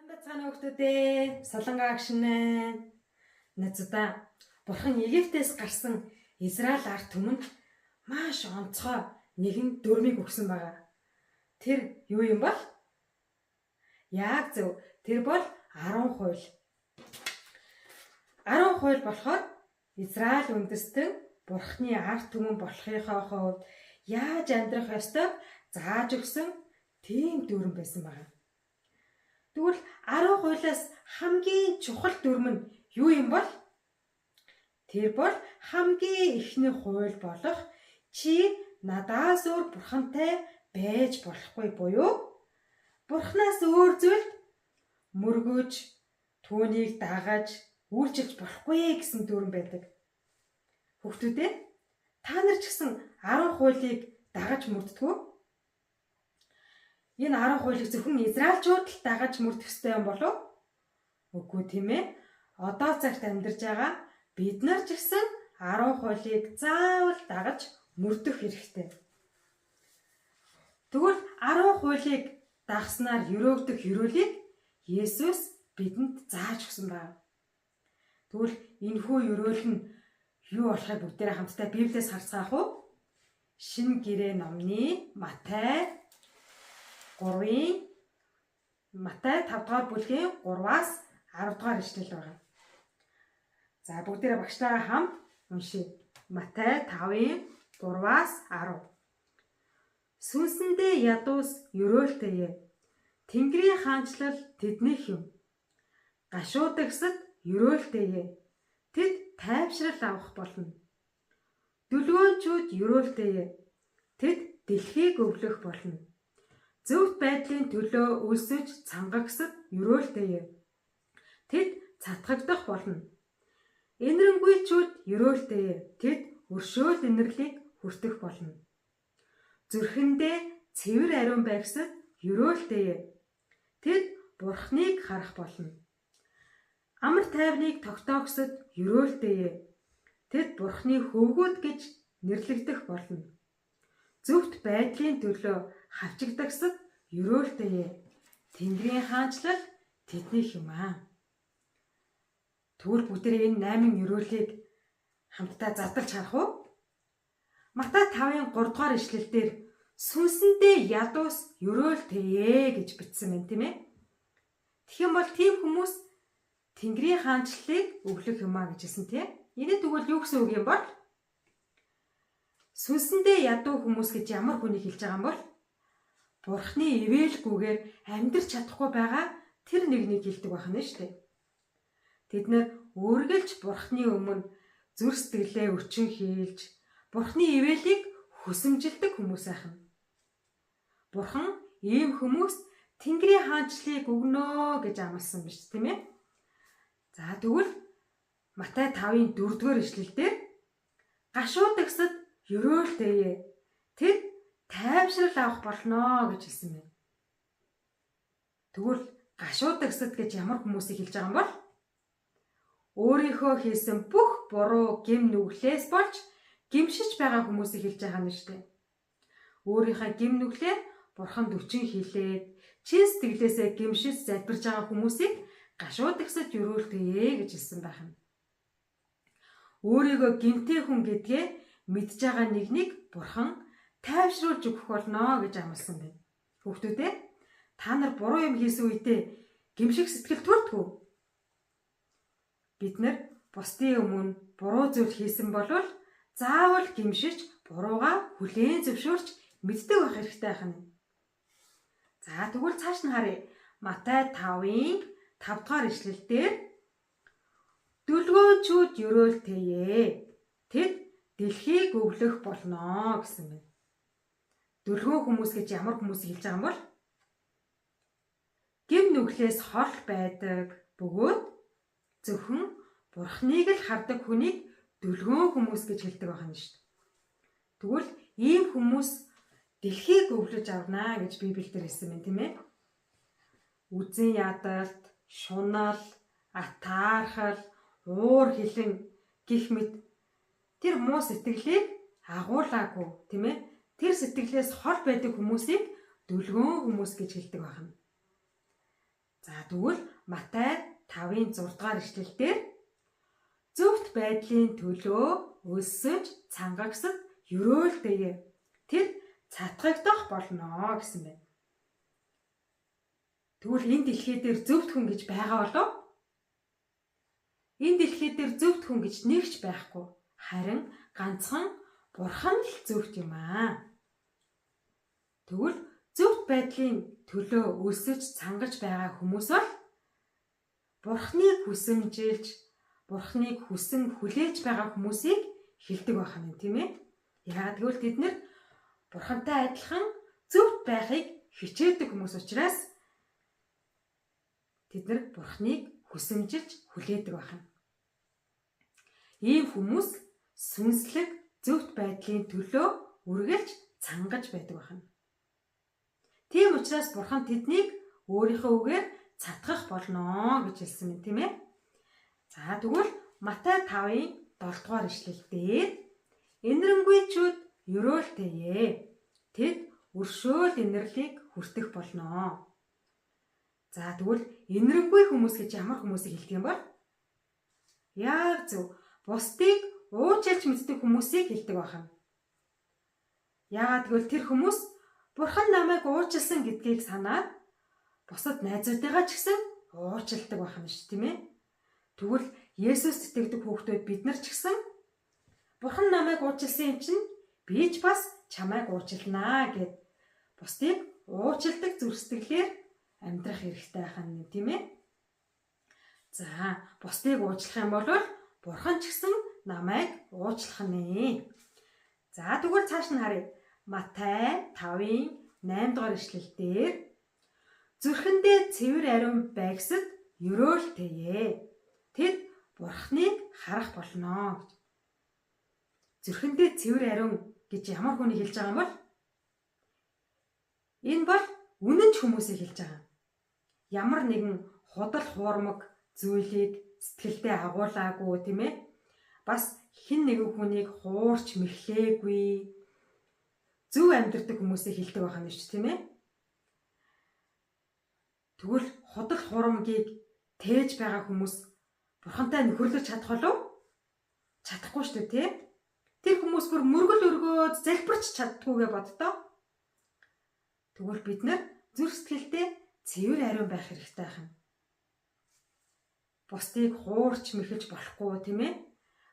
Сайхан бацгаана хүүхдүүдээ. Солонго агшин ээ. Найзуудаа, Бурхан Египтээс гарсан Израиль ард түмэнд маш онцгой нэгэн дүрмийг өгсөн байгаа. Тэр юу юм бол? Яг зөв. Тэр бол 10 хууль. 10 хууль болохоор Израиль үндэстэн Бурханы ард түмэн болохынхоо хувьд яаж амьдрах ёстойг зааж өгсөн тийм дүрэм байсан байна. Тэгвэл 10 хуулиас хамгийн чухал дүрэм нь юу юм бол? Тэр бол хамгийн эхний хууль болох чи надаас өөр бурхантай байж болохгүй буюу бурхнаас өөр зүйлд мөргөж, түүнийг дагаж, үйлчилж болохгүй гэсэн дүрэм байдаг. Хүүхдүүдээ, та нар ч гэсэн 10 хуулийг дагаж мөрддөг үү? Энэ 10 хуулийг зөвхөн израильчууд л дагаж мөрдөх ёстой юм болов уу? Үгүй тийм ээ. Одоо цагт амьдарч байгаа бид нар ч гэсэн 10 хуулийг заавал дагаж мөрдөх хэрэгтэй. Тэгвэл 10 хуулийг дагснаар ерөөгдөх ерөөлийг Есүс бидэнд зааж өгсөн байна. Тэгвэл энэхүү ерөөл нь юу болохыг бүгдээрээ хамтдаа Библиэс харцгаах уу? Шинэ гэрээ номны Матай 3-ын Матай 5 дугаар бүлгийн 3-аас 10 дугаар ишлэл байна. За, бүгдээрээ багштайгаа хамт уншъя. Матай 5-ын 3-аас 10. Сүнсэндээ ядуус ерөөлтэйе. Тэнгэрийн хаанчлал тэднийх юм. Гашуудагсад ерөөлтэйе. Тэд тайвшрал авах болно. Дүлгөөнчүүд ерөөлтэйе. Тэд дэлхийг өвлөх болно. Зөвхт байдлын төлөө өлсөж цангагсад ерөөлтэйе. Тэд цатгагдах болно. Энэрэнгүйчүүд ерөөлтэйе. Тэд өршөөл инэрлийг хүртэх болно. Зүрхэндээ цэвэр ариун байгсад ерөөлтэйе. Тэд Бурхныг харах болно. Амар тайвныг тогтоогсод ерөөлтэйе. Тэд Бурхны хөвгүүд гэж нэрлэгдэх болно. Зөвхт байдлын төлөө хавчигдагсад ерөөлтэйе. Тэнгэрийн хаанчлал тэднийх юм аа. Тэгвэл бүгдээрээ энэ 8 ерөөлийг хамтдаа задалж харах уу? Матай 5-ын 3 дугаар ишлэл дээр сүнсэндээ ядуус ерөөлтэйе гэж бичсэн байна, тийм ээ. Тэгэх юм бол тийм хүмүүс Тэнгэрийн хаанчлалыг өглөх юм а гэж хэлсэн, тийм. Энэ тэгвэл юу гэсэн үг юм бол? Сүнсэндээ ядуу хүмүүс гэж ямар хүнийг хэлж байгаа юм бол? Бурхны ивээлгүйгээр амьдрч чадахгүй байгаа тэр нэгнийг хэлдэг байх нь шүү дээ. Тэд нэр үргэлж Бурхны өмнө зүр сэтгэлээ өчөн хийлж, Бурхны ивээлийг хүсэмжилдэг хүмүүс байх нь. Бурхан ийм хүмүүст Тэнгэрийн хаанчлалыг өгнө гэж амласан биш, тийм ээ. За, тэгвэл Матай 5-ын 4-р ишлэл дээр гашуудагсад ерөөлтэйе. Тэд тайвшрал авах болно гэж хэлсэн байна. Тэгвэл гашуудагсад гэж ямар хүмүүсийг хэлж байгаа юм бол? Өөрийнхөө хийсэн бүх буруу гэм нүглээс болж гэмшиж байгаа хүмүүсийг хэлж байгаа юм шүү дээ. Өөрийнхөө гэм нүглээ бурханд өчөн хилээд, чин сэтгэлээсээ гэмшиж залбирж байгаа хүмүүсийг гашуудагсад ерөөлтэйе гэж хэлсэн байх нь. Өөрийгөө гэмтэй хүн гэдгээ мэдж байгаа нэгнийг бурхан тайвшруулж өгөх болно гэж амласан байна. Хүүхдүүдээ, та нар буруу юм хийсэн үедээ гэмших сэтгэл төрдөг үү? Бид нар бусдын өмнө буруу зүйл хийсэн болвол заавал гэмшиж, буруугаа хүлээн зөвшөөрч мэддэг байх хэрэгтэй байх нь. За, тэгвэл цааш нь харъя. Матай 5-ын 5 дугаар ишлэл дээр дүлгөөнчүүд ерөөлтэйе. Тэд дэлхийг өвлөх болно гэсэн байна. Дүлгөөн хүмүүс гэж ямар хүмүүсийг хэлж байгаа юм бол? Гэм нүглээс хол байдаг бөгөөд зөвхөн Бурхныг л хардаг хүнийг дүлгөөн хүмүүс гэж хэлдэг байх нь шүү дээ. Тэгвэл ийм хүмүүс дэлхийг өвлөж авнаа гэж Библиэлд хэлсэн байна, тийм ээ. Үзэн ядалт, шунал, атаархал, уур хилэн гэх мэт тэр муу сэтгэлийг агуулаагүй, тийм ээ. Тэр сэтгэлээс хол байдаг хүмүүсийг дүлгөөн хүмүүс гэж хэлдэг байна. За тэгвэл Матай 5-ын 6 дугаар ишлэл дээр зөвхт байдлын төлөө өлсөж цангагсад ерөөл дэе. Тэр цатгагдах болно гэсэн байна. Тэгвэл энэ дэлхий дээр зөвхт хүн гэж байгаа болов? Энэ дэлхий дээр зөвхт хүн гэж нэгч байхгүй. Харин ганцхан Бурхан л зөвхт юм аа. Тэгвэл зөвхт байдлын төлөө өлсөж цангаж байгаа хүмүүс бол Бурханыг хүсэмжилж, Бурханыг хүсэн хүлээж байгаа хүмүүсийг хэлдэг байх нь, тийм ээ. Яагаад гэвэл тэд нэр Бурхантай адилхан зөвхт байхыг хичээдэг хүмүүс учраас тэд нар Бурханыг хүсэмжилж хүлээдэг байх нь. Ийм хүмүүс сүнслэг зөвхт байдлын төлөө үргэлж цангаж байдаг байх нь. Тийм учраас Бурхан тэднийг өөрийнхөө үгээр цатгах болно гэж хэлсэн юм, тийм ээ. За тэгвэл Матай 5-ын 7 дугаар ишлэл дээр энэрэнгүйчүүд ерөөлтэйе. Тэд өршөөл инэрлийг хүртэх болно. За тэгвэл энэрэнгүй хүмүүс гэж ямар хүмүүсийг хэлдэг юм бол? Яг зөв. Бусдыг уучилж мэддэг хүмүүсийг хэлдэг байна. Яагаад гэвэл тэр хүмүүс Бурхан намайг уучлсан гэдгийг санаад бусад найзуудыгаа ч гэсэн уучилдаг байх нь шүү, тийм ээ. Тэгвэл Есүст итгэдэг хүүхдүүд бид нар ч гэсэн Бурхан намайг уучлсан юм чинь би ч бас чамайг уучлнаа гэд бусдыг уучилдаг зүрх сэтгэлээр амьдрах хэрэгтэй байх нь, тийм ээ. За, бусдыг уучлах юм бол Бурхан ч гэсэн намайг уучлах нэ. За тэгвэл цааш нь харъя. Матай 5-ын 8 дугаар ишлэл дээр зүрхэндээ цэвэр ариун байгсад ерөөлтэйе. Тэд Бурханыг харах болно гэж. Зүрхэндээ цэвэр ариун гэж ямар хүнийг хэлж байгаа юм бол? Энэ бол үнэн ч хүмүүсийг хэлж байгаа. Ямар нэгэн худал хуурмаг зүйлийг сэтгэлдээ агуулаагүй, тийм ээ. Бас хэн нэгэн хүнийг хуурч мэхлээгүй зөв амьдрдаг хүмүүсийг хэлдэг байх нь шүү, тийм ээ. Тэгвэл худал хуурмагийг тээж байгаа хүмүүс Бурхантай нөхөрлөж чадах болов? Чадахгүй шүү дээ, тийм. Тэр хүмүүс бүр мөргөл өргөөд залбирч чаддгүйгээ боддоо. Тэгвэл бид нар зүрх сэтгэлдээ цэвэр ариун байх хэрэгтэй юм. Бусдыг хуурч мэхэлж болохгүй, тийм ээ.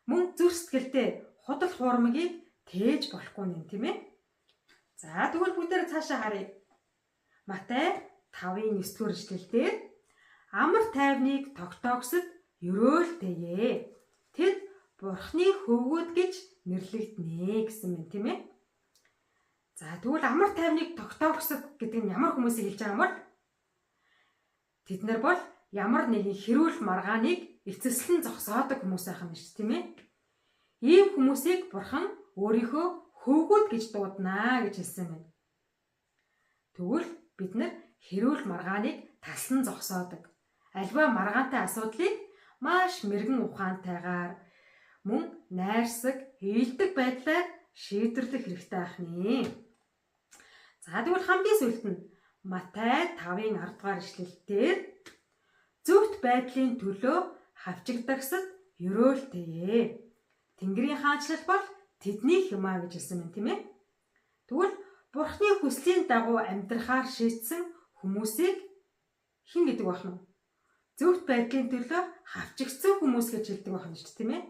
Мөн зүрх сэтгэлдээ худал хуурмагийг тээж болохгүй нэ, тийм ээ. За тэгвэл бүгдээрээ цаашаа харъя. Матай 5-ын 9 дугаар ишлэл дээр амар тайвныг тогтоогсод ерөөлтэйе. Тэд Бурхны хөвгүүд гэж нэрлэгдэнэ гэсэн юм, тийм ээ. За тэгвэл амар тайвныг тогтоогсод гэдэг нь ямар хүмүүсийг хэлж байгаа юм бол? Тэд нар бол ямар нэгэн хэрүүл маргааныг эцэслэн зогсоодог хүмүүс байх юм шүү, тийм ээ. Ийм хүмүүсийг Бурхан өөрийнхөө хөвгүүд гэж дууднаа гэж хэлсэн байна. Тэгвэл бид нар хэрүүл маргааныг таслан зогсоодог. Альва маргаантай асуудлыг маш мэрэгэн ухаантайгаар мөн найрсаг, ээлдэг байдлаар шийдвэрлэх хэрэгтэй байх нэ. За тэгвэл хамгийн сүүлд нь Матай 5-ын 10 дугаар ишлэл дээр зөвхт байдлын төлөө хавчигдагсад ерөөлтэйе. Тэнгэрийн хаанчлал бол тэднийх юм а гэж хэлсэн юм, тийм ээ. Тэгвэл Бурхны хүслийн дагуу амьдрахаар шийдсэн хүмүүсийг хэн гэдэг байх нь? Зөвхт байдлын төлөө хавчигдсан хүмүүс гэж хэлдэг байх нь шүү дээ, тийм ээ.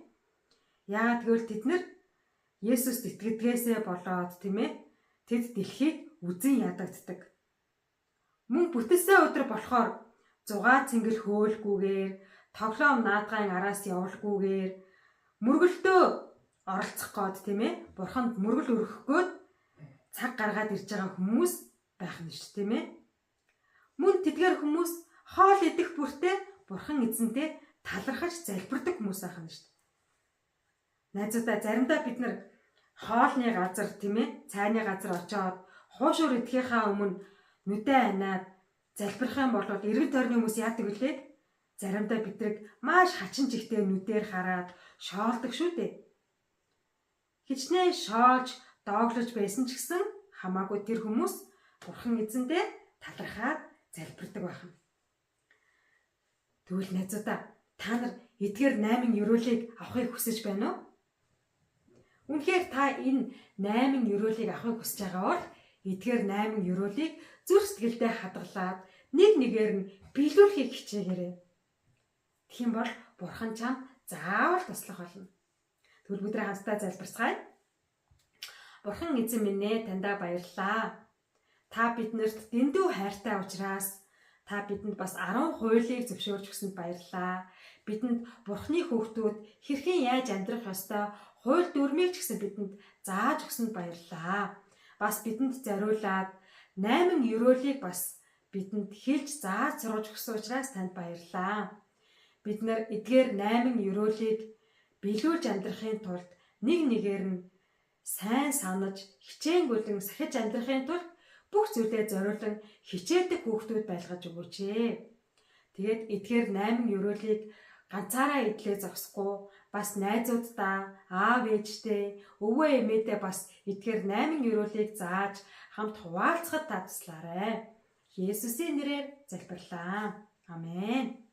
Яагаад гэвэл тэд нар Есүст итгэдгээсээ болоод, тийм ээ, тэд дэлхийд үзэн ядагддаг. Мөн бүтэлсэн өдөр болохоор зугаа цэнгэл хөөлгүүгээр, тоглоом наадгаан араас явалгүйгээр, мөргөлдөө оролцох гээд, тийм ээ, Бурханд мөргөл өргөх гээд цаг гаргаад ирж байгаа хүмүүс байх нь шүү, тийм ээ. Мөн тэдгээр хүмүүс хоол идэх бүртээ Бурхан эзэнтэй талархаж залбирдаг хүмүүс байх нь шүү. Найзуудаа, заримдаа бид нар хоолны газар, тийм ээ, цайны газар очиод хуушуур идэхийнхаа өмнө нүдэ анаад залбирах юм бол эргэн тойрны хүмүүс яадаг вүлээ? Заримдаа бидрэг маш хачин чигтээ нүдээр хараад шоолдог шүү дээ. Хичнээн шоолж, дооглож байсан ч гэсэн хамаагүй тэр хүмүүс Бурхан эзэндээ талархаад залбирдаг байх юм. Тэгвэл найзуудаа, та нар эдгээр 8 ерөөлийг авахыг хүсэж байна уу? Үнэхээр та энэ 8 ерөөлийг авахыг хүсэж байгаа бол эдгээр 8 ерөөлийг зүрх сэтгэлдээ хадгалаад нэг нэгээр нь биелүүлэхийг хичээгээрэй. Тэгэх юм бол Бурхан чамд заавал туслах болно. Тэгвэл бүгдээ хамтдаа залбирцгаая. Бурхан эзэн минь ээ, таньдаа баярлалаа. Та биднэрт дэндүү хайртай учраас та бидэнд бас 10 хуулийг зөвшөөрч өгсөнд баярлалаа. Бидэнд Бурханы хүүхдүүд хэрхэн яаж амьдрах ёстой хууль дүрмийг ч гэсэн бидэнд зааж өгсөнд баярлалаа. Бас бидэнд зориулаад 8 ерөөлийг бас бидэнд хэлж зааж сургаж өгсөн учраас танд баярлалаа. Бид нар эдгээр 8 ерөөлийг биелүүлж амьдрахын тулд нэг нэгээр нь сайн санаж, хичээнгүлэн сахиж амьдрахын тулд бүх зүйлээ зориулан хичээдэг хүүхдүүд байлгаж өгөөч ээ. Тэгээд эдгээр 8 ерөөлийг ганцаараа идлээ зогсохгүй бас найзууддаа, аав ээжтэй, өвөө эмээдээ бас эдгээр 8 ерөөлийг зааж хамт хуваалцахад та туслаарай. Есүсийн нэрээр залбирлаа. Амен.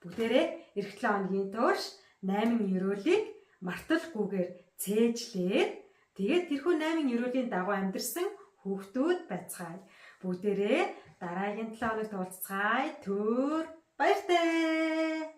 Бүгдээрээ ирэх 7 хоногийн турш 8 ерөөлийг марталгүйгээр цээжлээд тэгээд тэрхүү 8 ерөөлийн дагуу амьдарсан хүүхдүүд байцгаая. Бүгдээрээ дараагийн 7 хоногт уулзцгаая. Түр баяртай.